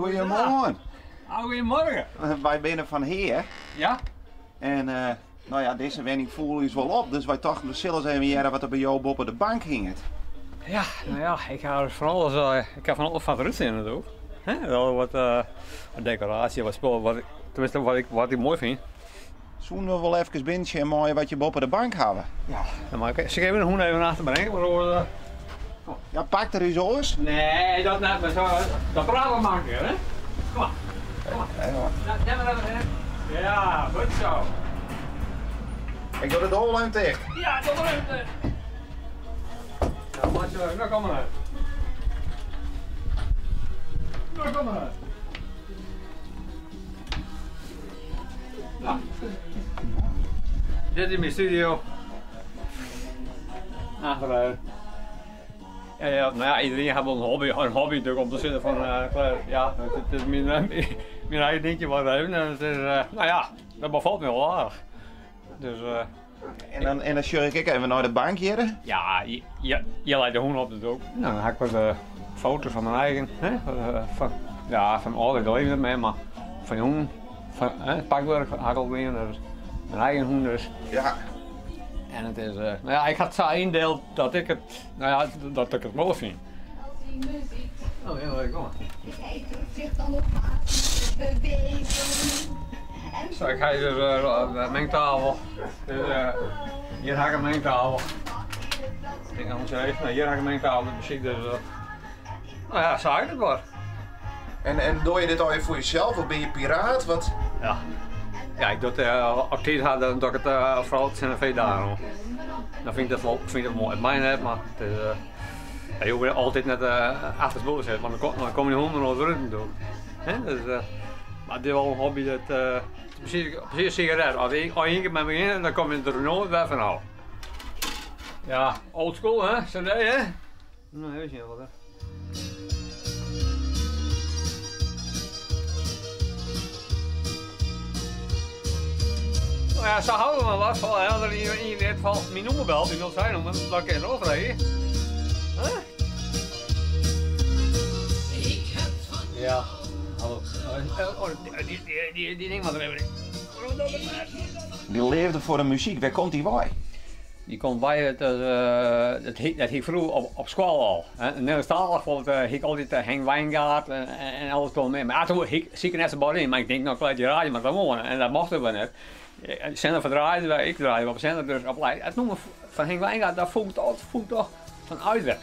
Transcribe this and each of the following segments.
Goeiemoarn. Goeiemorgen. Wy binne fan Hea. Ja. En no ja, dizze wenning foel ús wol op, dus wy tochten we sille ris even hearre wat der by jo boppe de bank hinget. Ja, no ja, ik ha fan alles, ik ha fan alles fan derút sjen natuerlik. Hè, wel wat dekoraasje, wat spul, wat, tenminste wat ik, wat ik moai fyn. Soenen we wol efkes binnen sjen meie wat je boppe de bank hawwe? Ja, dan mei ik, sil ik even de hûn even achterbringe, want oars. Ja, pakt er ús oars? Nee, dat net, mar zo, dat praat we makliker, hè? Kom mar, kom mar. Ja, maar even. Ja, goed zo. Ik doe de doar even ticht. Ja, doe maar even ticht. Ja, maar zo, nou kom maar. Nou kom maar. Nou. Dit is mijn studio. Achteruit. Ja, ja, nou ja, iedereen heeft wel een hobby natuurlijk om te zitten van, ja, het is mijn eigen dingetje wat even. En het is, nou ja, dat bevalt me wel aardig. Dus, En dan sjoch ik even nei de bank hjir. Ja, je leit de hûn op natuurlijk. Nou, dan ha ik wat foto's fan myn eigen, hè, fan, ja, fan âlder leven net mear, mar fan hûn, fan, hè, it pakwurk ha ik al dien, dus myn eigen hûn dus. En it is, nou ja, ik ha it sa yndield dat ik it, nou ja, dat ik it moai fyn. Oh ja, kom maar. Zich dan op bewegen. Zo, ik ga hier dus mengtafel. Dus, hier ha ik in mengtafel. Ik denk even, nou, hier ha ik in mengtafel, de muzyk dus. Nou ja, sa ik it wat. En doe je dit al even foar jesels of binne je piraat? Wat? Ja. Ja, ik doe het as ik tiid ha, dan doe ik it foaral tsjin de feestdagen. Dan fyn ik dat wol, fyn ik dat moai. It mei net, mar it is, ja, je hoege altyd net achter it boerd te sitten, want dan komme dy hûnen der noait út natuerlik. Hè? Dus, mar it is wol in hobby dat, presys, presys in sigaret. As ik ien kear mei begjin, dan kom je der noait wer fan ôf. Ja, old school hè, CD hè? Nou, even sjen wat hè. Nou ja, ze houden wel wat van. Als er in dit geval mijn nummer belt, die wil zijn nummer, dan kan je nog rijden. Huh? Ja, hallo. Oh, die ding wat er even. Die leafde foar de muzyk, wêr komt dy wei? Dy komt by it, dat hie ik froeger op skoalle al. Nederlandstalich bijvoorbeeld, hie ik altyd Henk Wijngaard en alles kon mee. Mar ja, toen hie ik seker net sa bot yn, mar ik tink, no kleit die radio mar dan oan. En dat mocht wer net. Sender ferdraaide wy, ik draaide op sender, dus op het nûmer fan Henk Wijngaard, dat fûn ik toch, fûn ik toch fan Uitweg.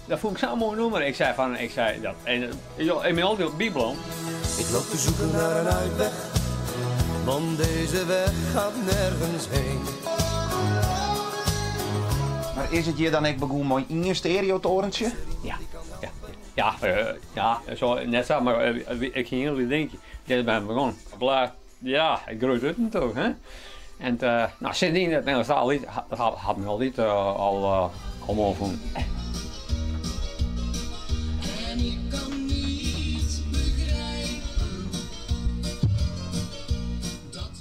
Dat fûn ik sa'n moai nûmer. Ik sei fan, ik sei dat, en ik bin altyd bybleaun. Ik loop te zoeken naar een uitweg, want deze weg gaat nergens heen. Mar is it hjir dan ek begûn mei ien stereotorentsje? Ja, ja, ja, ja, sa, net sa, mar ik hie in hiel dinkje. Dêr is by begûn. Blaar, ja, it groeit út natuerlik, hè. En no, sindsdien, it Nederlandstaal liet, dat hat my altyd al moai fûn. En ik kan niet begrijpen dat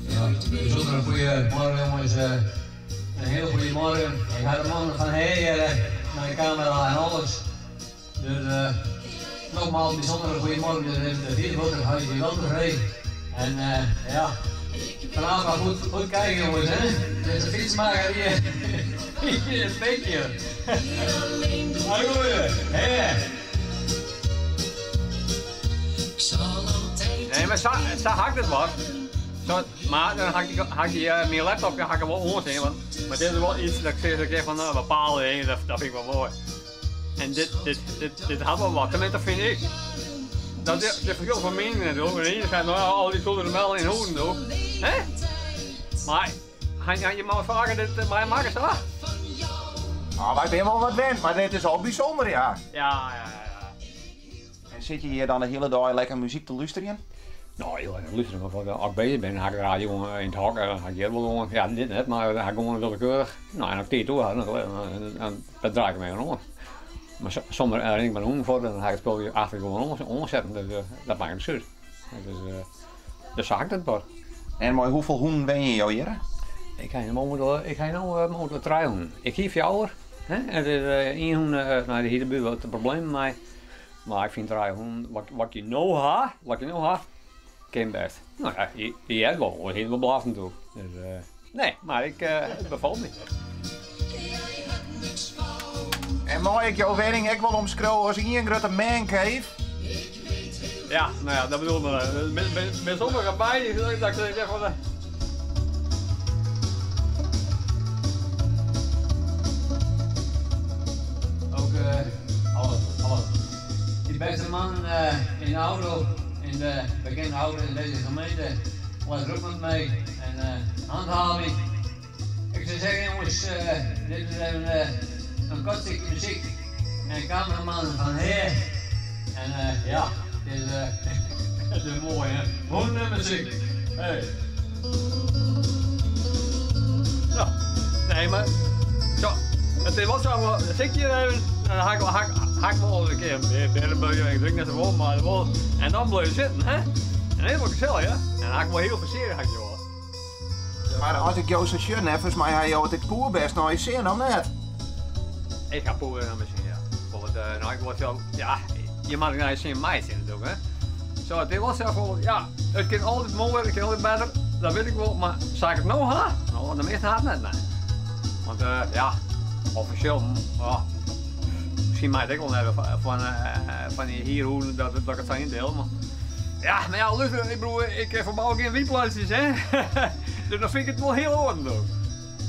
Ja, bijzonder goede morgen jongens. Een heel goede morgen. Ik ha de mannen fan Hea mei de kamera en alles. Dus nogmaals bijzonder goede morgen. Dus de viervoeter hou je wel tevreden. En ja, vanavond maar goed, goed kijken jongens. Hè? Dit is de fietsmaker hier. Hier is het beetje. Hoi goeie. Hey. Nee, mar sa ha ik it wat. Sa, mar dan ha ik, ha ik dy, myn laptop ha ik wol oanstean, want mar dit is wol yts dat ik sis ik fan bepaalde dingen, dat fyn ik wol moai. En dit hat wol wat, tenminste fyn ik. Dat is it ferskil fan miening natuerlik. Want de iene seit, no al dy toetermel yn hûden doe. Hè? Mar ha je mar faker dit meimakke sa? Oh, wy binne wol wat wend, mar dit is al bysûnder, ja. Ja. En sitte je hjir dan de hiele dei lekker muzyk te lústerjen? No, hiel erch lústerjen, mar as ik beuzich bin, ha ik de radio yn it hok en dan ha ik hjir wol oan. Ja, dit net, mar dan ha ik gewoan willekeurich. No, en as ik tiid oer ha, dan dan draai ik him even oan. Mar sûnder rin ik mei de hûn fuort en dan ha ik it spul achter gewoan oansetten, dus dat makket net út. Dus dus sa ha ik dat wat. En mei hoefolle hûnen wenje jo hjir? Ik ha no, ik ha no mominteel trije hûnen. Ik hie fjouwer, hè, en der is ien hûn, no, dy hie de buert wat problemen mei. Mar ik fyn 300, wat je no ha, wat je no ha, kin bêst. No ja, je heart wol, oars hiene we blaft natuerlik. Dus uh, nee, mar ik, it befalt my. En mei ik jo wenning ek wol omskriuwe as ien grutte mancave? Ja, no ja, dat bedoel ik. Met sommige bij, dat ik zeg van. Ook alles, alles. Die beste man in de auto, in de bekende auto in deze gemeente, was er ook met mee. En handhaving. Ik zou zeggen jongens, dit is even een kort stukje muziek. En cameraman van Heer. En ja, het is, het is mooi hè. Hûnemuzyk. Hey. Zo. Nee, maar zo. Het is wel zo, dan zit ik hier even, en dan ha ik wel eens een keer een bier, ik drink net zo maar wel, en dan blijf je zitten, hè? En helemaal gezellig, hè? En dan ha ik wel heel veel ha ik joh. Mar as ik jo sa sjoch, neffens my ha jo it ek poerbêst nei je sin, of net? Ik ha poer nei myn sin, ja. Bijvoorbeeld, no, ik wol sels, ja, je moat ek nei je sin meitsje natuerlik, hè. Zo, it is wol sa bijvoorbeeld, ja, it kin altyd moaier, it kin altyd better, dat wit ik wol, mar sa ik it no ha, no, de measten ha it net, nee. Want, ja, offisjeel, ja, miskien mei it ek wol net fan, fan dy hierhûzen dat, dat ik it sa yndiel, mar ja, mar ja, luister, ik bedoel, ik ferbou gjin wynplantsjes, hè. Dus dan fyn ik it wol hiel oars natuerlik.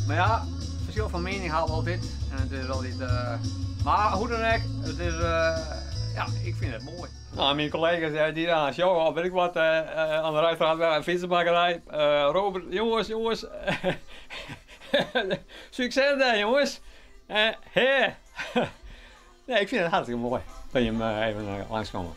Mar ja, ferskil fan miening ha we altyd en it is altyd, mar hoe dan ek, it is, ja, ik fyn it moai. No, myn kollega's dy dan sjogge of wit ik wat oan de Rijstraatweg en fytsebakkerij. Robert, jongens, jongens, sukses dêr jongens. Hea. Nee, ik fyn it hartstikke moai dat jim even langskomme.